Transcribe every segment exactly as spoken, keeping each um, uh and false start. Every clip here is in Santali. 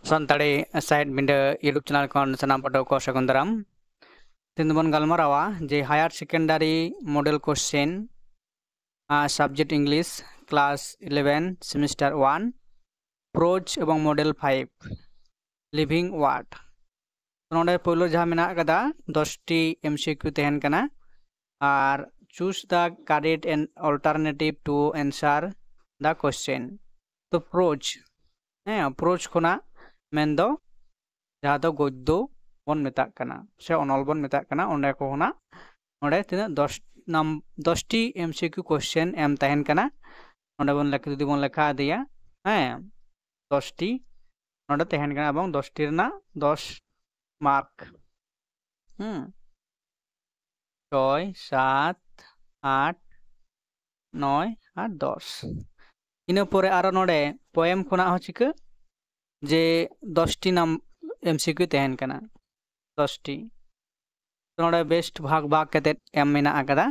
ᱥᱟᱱᱛᱟᱲᱤ ᱥᱟᱦᱮᱫ ᱵᱤᱸᱰᱟᱹ YouTube ᱪᱮᱱᱮᱞ ᱠᱷᱚᱱ ᱥᱟᱱᱟᱢ ᱯᱟᱹᱴᱷᱩᱣᱟᱹ ᱠᱚ ᱥᱟᱹᱜᱩᱱ ᱫᱟᱨᱟᱢ᱾ ᱛᱮᱦᱮᱧ ᱫᱚᱵᱚᱱ ᱜᱟᱞᱢᱟᱨᱟᱣᱟ ᱡᱮ higher secondary model question, subject English, class eleven, semester one, prose ᱮᱵᱚᱝ model five, living word. ᱱᱚᱰᱮ ᱯᱳᱭᱞᱳ ᱡᱟᱦᱟᱸ ᱢᱮᱱᱟᱜ ᱟᱠᱟᱫᱟ, ᱫᱚᱥᱴᱤ MCQ ᱛᱟᱦᱮᱱ ᱠᱟᱱᱟ᱾ ᱟᱨ choose the correct and alternative to answer the question. ᱛᱚ prose, ᱦᱮᱸ, prose ᱠᱷᱚᱱᱟᱜ ᱢᱮᱱᱫᱚ ᱡᱟᱦᱟᱸ ᱫᱚ ᱜᱚᱫᱽᱫᱚ ᱵᱚᱱ ᱢᱮᱛᱟᱜ ᱠᱟᱱᱟ ᱥᱮ ᱚᱱᱚᱞ ᱵᱚᱱ ᱢᱮᱛᱟᱜ ᱠᱟᱱᱟ, ᱚᱸᱰᱮ ᱠᱷᱚᱱᱟᱜ ᱱᱚᱰᱮ ᱛᱤᱱᱟᱹᱜ ᱫᱚᱥ ᱱᱟᱢ ᱫᱚᱥᱴᱤ MCQ question ᱮᱢ ᱛᱟᱦᱮᱱ ᱠᱟᱱᱟ᱾ ᱱᱚᱰᱮ ᱵᱚᱱ ᱞᱮᱠ-, ᱡᱩᱫᱤ ᱵᱚᱱ ᱞᱮᱠᱷᱟ ᱤᱫᱤᱭᱟ, ᱦᱮᱸ, ᱫᱚᱥᱴᱤ ᱱᱚᱰᱮ ᱛᱟᱦᱮᱱ ᱠᱟᱱᱟ ᱮᱵᱚᱝ ᱫᱚᱥᱴᱤ ᱨᱮᱱᱟᱜ ᱫᱚᱥ mark, ᱦᱩᱸ, ᱪᱷᱚᱭ, ᱥᱟᱛ, ᱟᱴ, ᱱᱚᱭ ᱟᱨ ᱫᱚᱥ᱾ ᱤᱱᱟᱹ ᱯᱚᱨᱮ ᱟᱨᱚ ᱱᱚᱰᱮ poem ᱠᱷᱚᱱᱟᱜ ᱦᱚᱸ ᱪᱤᱠᱟᱹ ᱡᱮ ᱫᱚᱥᱴᱤ ᱱᱟᱢ MCQ ᱛᱟᱦᱮᱱ ᱠᱟᱱᱟ, ᱫᱚᱥᱴᱤ᱾ ᱛᱚ ᱱᱚᱰᱮ best ᱵᱷᱟᱜᱽ ᱵᱷᱟᱜᱽ ᱠᱟᱛᱮᱫ ᱮᱢ ᱢᱮᱱᱟᱜ ᱟᱠᱟᱫᱟ᱾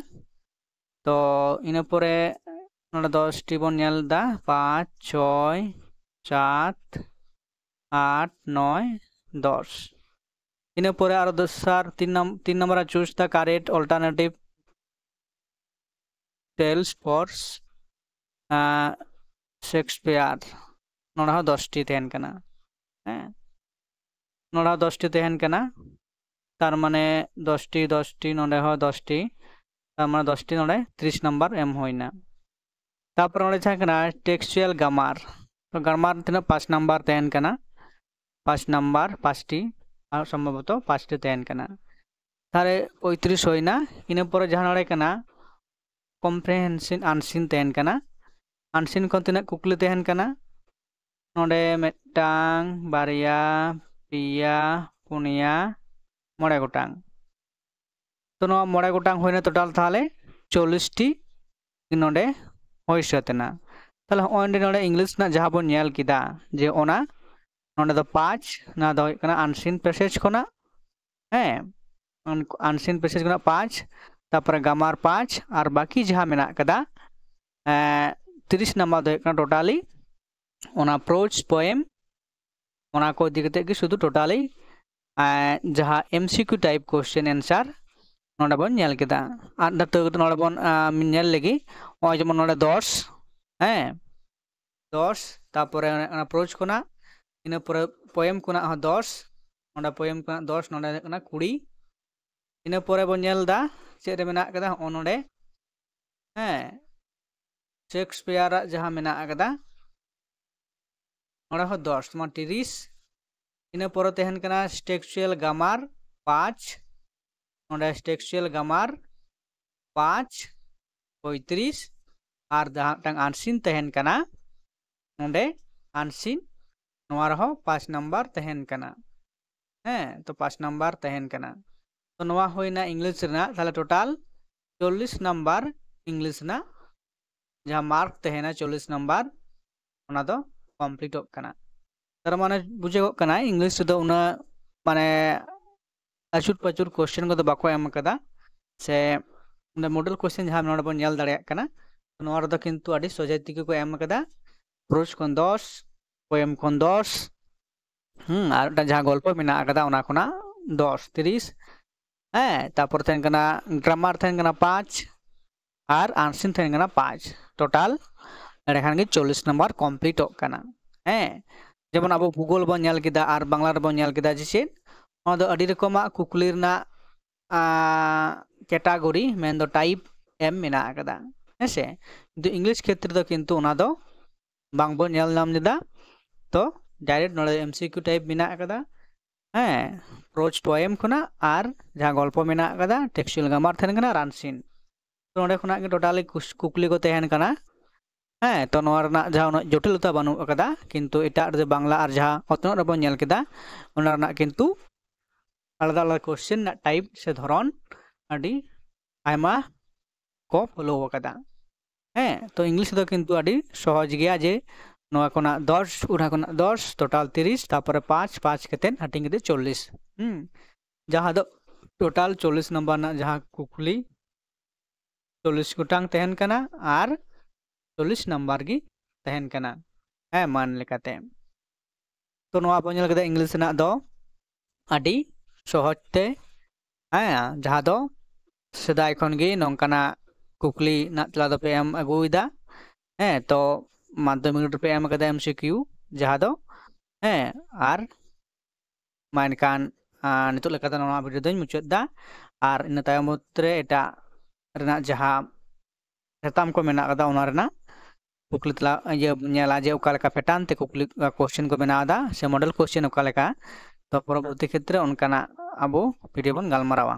ᱛᱚ ᱤᱱᱟᱹ ᱯᱚᱨᱮ ᱱᱚᱰᱮ ᱫᱚᱥᱴᱤ ᱵᱚᱱ ᱧᱮᱞ ᱮᱫᱟ, ᱯᱟᱸᱪ, ᱪᱷᱚᱭ, ᱥᱟᱛ, ᱟᱴ, ᱱᱚᱭ, ᱫᱚᱥ᱾ ᱤᱱᱟᱹ ᱯᱚᱨᱮ ᱟᱨᱚ ᱫᱚᱥᱟᱨ ᱛᱤᱱ ᱱᱚᱢ-, ᱛᱤᱱ ᱱᱚᱢᱵᱚᱨ ᱨᱮ choose the correct alternative tales for, ᱟᱸ, Shakespeare᱾ ᱱᱚᱰᱮ ᱦᱚᱸ ᱫᱚᱥᱴᱤ ᱛᱟᱦᱮᱱ ᱠᱟᱱᱟ᱾ ᱦᱮᱸ, ᱱᱚᱰᱮ ᱦᱚᱸ ᱫᱚᱥᱴᱤ ᱛᱟᱦᱮᱱ ᱠᱟᱱᱟ᱾ ᱛᱟᱨ ᱢᱟᱱᱮ ᱫᱚᱥᱴᱤ, ᱫᱚᱥᱴᱤ, ᱱᱚᱰᱮ ᱦᱚᱸ ᱫᱚᱥᱴᱤ, ᱛᱟᱨ ᱢᱟᱱᱮ ᱫᱚᱥᱴᱤ ᱱᱚᱰᱮ ᱛᱤᱨᱤᱥ ᱱᱟᱢᱵᱟᱨ ᱮᱢ ᱦᱩᱭᱱᱟ᱾ ᱛᱟᱨᱯᱚᱨᱮ ᱱᱚᱰᱮ ᱡᱟᱦᱟᱸ ᱠᱟᱱᱟ textual grammar, ᱛᱚ grammar ᱛᱤᱱᱟᱹᱜ ᱯᱟᱸᱪ ᱱᱟᱢᱵᱟᱨ ᱛᱟᱦᱮᱱ ᱠᱟᱱᱟ, ᱯᱟᱸᱪ ᱱᱟᱢᱵᱟᱨ ᱯᱟᱸᱪᱴᱤ, ᱟᱨ ᱥᱚᱢᱵᱷᱚᱵᱚᱛᱚ ᱯᱟᱸᱪᱴᱤ ᱛᱟᱦᱮᱱ ᱠᱟᱱᱟ᱾ ᱛᱟᱦᱞᱮ ᱯᱚᱸᱭᱛᱨᱤᱥ ᱦᱩᱭᱱᱟ᱾ ᱤᱱᱟᱹ ᱯᱚᱨᱮ ᱡᱟᱦᱟᱸ ᱱᱚᱰᱮ ᱠᱟᱱᱟ comprehension unseen ᱛᱟᱦᱮᱱ ᱠᱟᱱᱟ, unseen ᱠᱷᱚᱱ ᱛᱤᱱᱟᱹᱜ ᱠᱩᱠᱞᱤ ᱛᱟᱦᱮᱱ ᱠᱟᱱᱟ, ᱱᱚᱰᱮ ᱢᱤᱫᱴᱟᱝ, ᱵᱟᱨᱭᱟ, ᱯᱮᱭᱟ, ᱯᱩᱱᱭᱟ, ᱢᱚᱬᱮ ᱜᱚᱴᱟᱝ᱾ ᱛᱚ ᱱᱚᱣᱟ ᱢᱚᱬᱮ ᱜᱚᱴᱟᱝ ᱦᱩᱭᱱᱟ total, ᱛᱟᱦᱞᱮ ᱪᱚᱞᱞᱤᱥ ᱴᱤ ᱱᱚᱰᱮ ᱦᱩᱭ ᱥᱟᱹᱛ ᱮᱱᱟ᱾ ᱛᱟᱦᱞᱮ ᱦᱚᱸᱜᱼᱚᱭ ᱱᱚᱰᱮ, ᱱᱚᱰᱮ English ᱨᱮᱱᱟᱜ ᱡᱟᱦᱟᱸ ᱵᱚᱱ ᱧᱮᱞ ᱠᱮᱫᱟ ᱡᱮ ᱚᱱᱟ ᱱᱚᱰᱮ ᱫᱚ ᱯᱟᱸᱪ, ᱱᱚᱣᱟ ᱫᱚ ᱦᱩᱭᱩᱜ ᱠᱟᱱᱟ unseen passage ᱠᱷᱚᱱᱟᱜ, ᱦᱮᱸ, un-, unseen passage ᱠᱷᱚᱱᱟᱜ ᱯᱟᱸᱪ, ᱛᱟᱨᱯᱚᱨᱮ grammar ᱯᱟᱸᱪ, ᱟᱨ ᱵᱟᱹᱠᱤ ᱡᱟᱦᱟᱸ ᱢᱮᱱᱟᱜ ᱠᱟᱫᱟ, ᱮᱸ, ᱛᱤᱨᱤᱥ ᱱᱟᱢᱵᱟᱨ ᱫᱚ ᱦᱩᱭᱩᱜ ᱠᱟᱱᱟ totally ᱚᱱᱟ prose poem ᱚᱱᱟ ᱠᱚ ᱤᱫᱤ ᱠᱟᱛᱮ ᱜᱮ ᱥᱩᱫᱷᱩ totally ᱡᱟᱦᱟᱸ M C Q type question answer ᱱᱚᱰᱮ ᱵᱚᱱ ᱧᱮᱞ ᱠᱮᱫᱟ᱾ ᱟᱨ ᱱᱤᱛᱚᱜ ᱱᱚᱰᱮ ᱵᱚᱱ ᱧᱮᱞ ᱞᱮᱜᱮ, ᱱᱚᱜᱼᱚᱭ ᱡᱮᱢᱚᱱ ᱱᱚᱰᱮ ᱫᱚᱥ, ᱦᱮᱸ, ᱫᱚᱥ, ᱛᱟᱨᱯᱚᱨᱮ ᱚᱱᱟ ᱯᱨᱳᱡᱽ ᱠᱷᱚᱱᱟᱜ, ᱤᱱᱟᱹ ᱯᱚᱨᱮ ᱯᱳᱭᱮᱢ ᱠᱷᱚᱱᱟᱜ ᱦᱚᱸ ᱫᱚᱥ, ᱱᱚᱰᱮ ᱯᱳᱭᱮᱢ ᱠᱷᱚᱱᱟᱜ ᱫᱚᱥ, ᱱᱚᱰᱮ ᱦᱩᱭᱩᱜ ᱠᱟᱱᱟ ᱠᱩᱲᱤ, ᱤᱱᱟᱹ ᱯᱚᱨᱮ ᱵᱚᱱ ᱧᱮᱞ ᱮᱫᱟ ᱪᱮᱫ ᱨᱮ ᱢᱮᱱᱟᱜ ᱠᱟᱫᱟ, ᱦᱚᱸᱜᱼᱚ ᱱᱚᱰᱮ, ᱦᱮᱸ, ᱥᱮᱠᱥᱯᱤᱭᱟᱨᱟᱜ ᱡᱟᱦᱟᱸ ᱢᱮᱱᱟᱜ ᱠᱟᱫᱟ, ᱱᱚᱰᱮ ᱦᱚᱸ ᱫᱚᱥ, ᱛᱚᱢᱟ ᱛᱤᱨᱤᱥ, ᱤᱱᱟᱹ ᱯᱚᱨᱮ ᱛᱟᱦᱮᱱ ᱠᱟᱱᱟ textual grammar ᱯᱟᱸᱪ, ᱱᱚᱰᱮ textual grammar ᱯᱟᱸᱪ, ᱯᱚᱸᱭᱛᱨᱤᱥ, ᱟᱨ ᱡᱟᱦᱟᱸ ᱢᱤᱫᱴᱟᱝ unseen ᱛᱟᱦᱮᱱ ᱠᱟᱱᱟ, ᱱᱚᱰᱮ unseen, ᱱᱚᱣᱟ ᱨᱮᱦᱚᱸ ᱯᱟᱸᱪ ᱱᱟᱢᱵᱟᱨ ᱛᱟᱦᱮᱱ ᱠᱟᱱᱟ᱾ ᱦᱮᱸ, ᱛᱚ ᱯᱟᱸᱪ ᱱᱟᱢᱵᱟᱨ ᱛᱟᱦᱮᱱ ᱠᱟᱱᱟ᱾ ᱛᱚ ᱱᱚᱣᱟ ᱦᱩᱭᱱᱟ ᱤᱝᱞᱤᱥ ᱨᱮᱱᱟᱜ, ᱛᱟᱦᱞᱮ total ᱪᱚᱞᱞᱤᱥ ᱱᱟᱢᱵᱟᱨ ᱤᱝᱞᱤᱥ ᱨᱮᱱᱟᱜ ᱡᱟᱦᱟᱸ ᱢᱟᱨᱠ ᱛᱟᱦᱮᱱᱟ ᱪᱚᱞᱞᱤᱥ ᱱᱟᱢᱵᱟᱨ, ᱚᱱᱟ ᱫᱚ ᱠᱚᱢᱯᱞᱤᱴᱚᱜ ᱠᱟᱱᱟ᱾ ᱛᱟᱨ ᱢᱟᱱᱮ ᱵᱩᱡᱷᱟᱹᱜᱚᱜ ᱠᱟᱱᱟ ᱤᱝᱞᱤᱥ ᱨᱮᱫᱚ ᱩᱱᱟᱹᱜ ᱢᱟᱱᱮ ᱟᱹᱪᱩᱨ ᱯᱟᱹᱪᱩᱨ ᱠᱚᱥᱪᱮᱱ ᱠᱚᱫᱚ ᱵᱟᱠᱚ ᱮᱢ ᱠᱟᱫᱟ, ᱥᱮ ᱚᱸᱰᱮ ᱢᱚᱰᱮᱞ ᱠᱚᱥᱪᱮᱱ ᱡᱟᱦᱟᱸ ᱱᱚᱰᱮ ᱵᱚᱱ ᱧᱮᱞ ᱫᱟᱲᱮᱭᱟᱜ ᱠᱟᱱᱟ, ᱱᱚᱣᱟ ᱨᱮᱫᱚ ᱠᱤᱱᱛᱩ ᱟᱹᱰᱤ ᱥᱚᱡᱷᱮ ᱛᱮᱜᱮ ᱠᱚ ᱮᱢ ᱠᱟᱫᱟ᱾ ᱯᱨᱳᱡᱽ ᱠᱷᱚᱱ ᱫᱚᱥ, ᱯᱳᱭᱮᱢ ᱠᱷᱚᱱ ᱫᱚᱥ, ᱦᱩᱸ, ᱟᱨ ᱢᱤᱫᱴᱟᱝ ᱡᱟᱦᱟᱸ ᱜᱚᱞᱯᱚ ᱢᱮᱱᱟᱜ ᱠᱟᱫᱟ ᱚᱱᱟ ᱠᱷᱚᱱᱟᱜ ᱫᱚᱥ, ᱛᱤᱨᱤᱥ, ᱦᱮᱸ, ᱛᱟᱨᱯᱚᱨ ᱛᱟᱦᱮᱱ ᱠᱟᱱᱟ ᱜᱨᱟᱢᱟᱨ ᱛᱟᱦᱮᱱ ᱠᱟᱱᱟ ᱯᱟᱸᱪ, ᱟᱨ ᱟᱱᱥᱤᱱ ᱛᱟᱦᱮᱱ ᱠᱟᱱᱟ ᱯᱟᱸᱪ᱾ ᱴᱳᱴᱟᱞ ᱮᱸᱰᱮᱠᱷᱟᱱ ᱜᱮ ᱪᱚᱞᱞᱤᱥ ᱱᱟᱢᱵᱟᱨ ᱠᱚᱢᱯᱞᱤᱴᱚᱜ ᱠᱟᱱᱟ᱾ ᱦᱮᱸ, ᱡᱮᱢᱚᱱ ᱟᱵᱚ ᱵᱷᱩᱜᱳᱞ ᱵᱚᱱ ᱧᱮᱞ ᱠᱮᱫᱟ ᱟᱨ ᱵᱟᱝᱞᱟ ᱨᱮᱵᱚᱱ ᱧᱮᱞ ᱠᱮᱫᱟ ᱡᱮ ᱪᱮᱫ, ᱱᱚᱣᱟ ᱫᱚ ᱟᱹᱰᱤ ᱨᱚᱠᱚᱢᱟᱜ ᱠᱩᱠᱞᱤ ᱨᱮᱱᱟᱜ ᱠᱮᱴᱟᱜᱚᱨᱤ, ᱢᱮᱱᱫᱚ ᱴᱟᱭᱤᱯ ᱮᱢ ᱢᱮᱱᱟᱜ ᱟᱠᱟᱫᱟ, ᱦᱮᱸᱥᱮ᱾ ᱠᱤᱱᱛᱩ ᱤᱝᱞᱤᱥ ᱠᱷᱮᱛᱨᱮ ᱫᱚ ᱠᱤᱱᱛᱩ ᱚᱱᱟ ᱫᱚ ᱵᱟᱝᱵᱚᱱ ᱧᱮᱞ ᱧᱟᱢ ᱞᱮᱫᱟ᱾ ᱛᱚ ᱰᱟᱭᱨᱮᱠᱴ ᱱᱚᱰᱮ ᱮᱢᱥᱤᱠᱤᱭᱩ ᱴᱟᱭᱤᱯ ᱢᱮᱱᱟᱜ ᱟᱠᱟᱫᱟ, ᱦᱮᱸ, ᱯᱨᱳᱡᱽ ᱯᱳᱭᱮᱢ ᱠᱷᱚᱱᱟᱜ ᱟᱨ ᱡᱟᱦᱟᱸ ᱜᱚᱞᱯᱚ ᱢᱮᱱᱟᱜ ᱟᱠᱟᱫᱟ, ᱴᱮᱠᱥᱪᱩᱭᱟᱞ ᱜᱨᱟᱢᱟᱨ ᱛᱟᱦᱮᱱ ᱠᱟᱱᱟ, ᱟᱨ ᱟᱱᱥᱤᱱ᱾ ᱛᱚ ᱱᱚᱰᱮ ᱠᱷᱚᱱᱟᱜ ᱜᱮ ᱴᱳᱴᱟᱞᱤ ᱠᱩᱠᱞᱤ ᱠᱚ ᱛᱟᱦᱮᱱ ᱠᱟᱱᱟ᱾ ᱦᱮᱸ, ᱛᱚ ᱱᱚᱣᱟ ᱨᱮᱱᱟᱜ ᱡᱟᱦᱟᱸ ᱩᱱᱟᱹᱜ ᱡᱚᱴᱤᱞᱚᱛᱟ ᱵᱟᱹᱱᱩᱜ ᱟᱠᱟᱫᱟ, ᱠᱤᱱᱛᱩ ᱮᱴᱟᱜ ᱨᱮ ᱵᱟᱝᱞᱟ ᱟᱨ ᱡᱟᱦᱟᱸ ᱚᱛᱱᱚᱜ ᱨᱮᱵᱚᱱ ᱧᱮᱞ ᱠᱮᱫᱟ, ᱚᱱᱟ ᱨᱮᱱᱟᱜ ᱠᱤᱱᱛᱩ ᱟᱞᱟᱫᱟ ᱟᱞᱟᱫᱟ ᱠᱚᱥᱪᱮᱱ ᱨᱮᱱᱟᱜ ᱴᱟᱭᱤᱯ ᱥᱮ ᱫᱷᱚᱨᱚᱱ ᱟᱹᱰᱤ ᱟᱭᱢᱟ ᱠᱚ ᱯᱷᱳᱞᱳ ᱟᱠᱟᱫᱟ᱾ ᱦᱮᱸ, ᱛᱚ ᱤᱝᱞᱤᱥ ᱫᱚ ᱠᱤᱱᱛᱩ ᱟᱹᱰᱤ ᱥᱚᱦᱚᱡᱽ ᱜᱮᱭᱟ, ᱡᱮ ᱱᱚᱣᱟ ᱠᱷᱚᱱᱟᱜ ᱫᱚᱥ, ᱚᱱᱟ ᱠᱷᱚᱱᱟᱜ ᱫᱚᱥ, ᱴᱳᱴᱟᱞ ᱛᱤᱨᱤᱥ, ᱛᱟᱨᱯᱚᱨᱮ ᱯᱟᱸᱪ, ᱯᱟᱸᱪ ᱠᱟᱛᱮᱫ ᱦᱟᱹᱴᱤᱧ ᱠᱟᱛᱮᱫ ᱪᱚᱞᱞᱤᱥ᱾ ᱦᱩᱸ, ᱡᱟᱦᱟᱸ ᱫᱚ ᱴᱳᱴᱟᱞ ᱪᱚᱞᱞᱤᱥ ᱱᱟᱢᱵᱟᱨ ᱨᱮᱱᱟᱜ ᱡᱟᱦᱟᱸ ᱠᱩᱠᱞᱤ, ᱪᱚᱞᱞᱤᱥ ᱜᱚᱴᱟᱝ ᱛᱟᱦᱮᱱ ᱠᱟᱱᱟ ᱟᱨ ᱪᱚᱞᱞᱤᱥ ᱱᱟᱢᱵᱟᱨ ᱜᱮ ᱛᱟᱦᱮᱱ ᱠᱟᱱᱟ᱾ ᱦᱮᱸ, ᱢᱟᱱ ᱞᱮᱠᱟᱛᱮ᱾ ᱛᱚ ᱱᱚᱣᱟ ᱵᱚᱱ ᱧᱮᱞ ᱠᱮᱫᱟ ᱤᱝᱞᱤᱥ ᱨᱮᱱᱟᱜ ᱫᱚ ᱟᱹᱰᱤ ᱥᱚᱦᱚᱡ ᱛᱮ, ᱦᱮᱸ, ᱡᱟᱦᱟᱸ ᱫᱚ ᱥᱮᱫᱟᱭ ᱠᱷᱚᱱ ᱜᱮ ᱱᱚᱝᱠᱟᱱᱟᱜ ᱠᱩᱠᱞᱤ ᱨᱮᱱᱟᱜ ᱛᱮᱞᱟ ᱫᱚᱯᱮ ᱮᱢ ᱟᱹᱜᱩᱭᱮᱫᱟ᱾ ᱦᱮᱸ, ᱛᱚ ᱢᱟᱫᱽᱫᱷᱚᱢᱤᱠ ᱨᱮᱯᱮ ᱮᱢ ᱠᱟᱫᱟ ᱮᱢᱥᱤᱠᱤᱭᱩ, ᱡᱟᱦᱟᱸ ᱫᱚ, ᱦᱮᱸ, ᱟᱨ ᱢᱟ ᱮᱱᱠᱷᱟᱱ, ᱟᱸ, ᱱᱤᱛᱚᱜ ᱞᱮᱠᱟ ᱫᱚ ᱱᱚᱣᱟ ᱵᱷᱤᱰᱤᱭᱳ ᱫᱚᱧ ᱢᱩᱪᱟᱹᱫ ᱮᱫᱟ᱾ ᱟᱨ ᱤᱱᱟᱹ ᱛᱟᱭᱚᱢ ᱨᱮ ᱮᱴᱟᱜ ᱨᱮᱱᱟᱜ ᱡᱟᱦᱟᱸ ᱥᱟᱛᱟᱢ ᱠᱚ ᱢᱮᱱᱟᱜ ᱠᱟᱫᱟ, ᱚᱱᱟ ᱨᱮᱱᱟᱜ ᱠᱩᱠᱞᱤ ᱛᱮᱞᱟ ᱤᱭᱟᱹ ᱧᱮᱞᱟ ᱡᱮ ᱚᱠᱟ ᱞᱮᱠᱟ ᱯᱮᱴᱟᱨᱱ ᱛᱮ ᱠᱩᱠᱞᱤ, ᱠᱚᱥᱪᱮᱱ ᱠᱚ ᱵᱮᱱᱟᱣ ᱮᱫᱟ ᱥᱮ ᱢᱚᱰᱮᱞ ᱠᱚᱥᱪᱮᱱ ᱚᱠᱟ ᱞᱮᱠᱟ᱾ ᱛᱚ ᱯᱚᱨᱚᱵᱚᱨᱛᱤ ᱠᱷᱮᱛᱨᱮ ᱚᱱᱠᱟᱱᱟᱜ ᱟᱵᱚ ᱵᱷᱤᱰᱤᱭᱳ ᱵᱚᱱ ᱜᱟᱞᱢᱟᱨᱟᱣᱟ᱾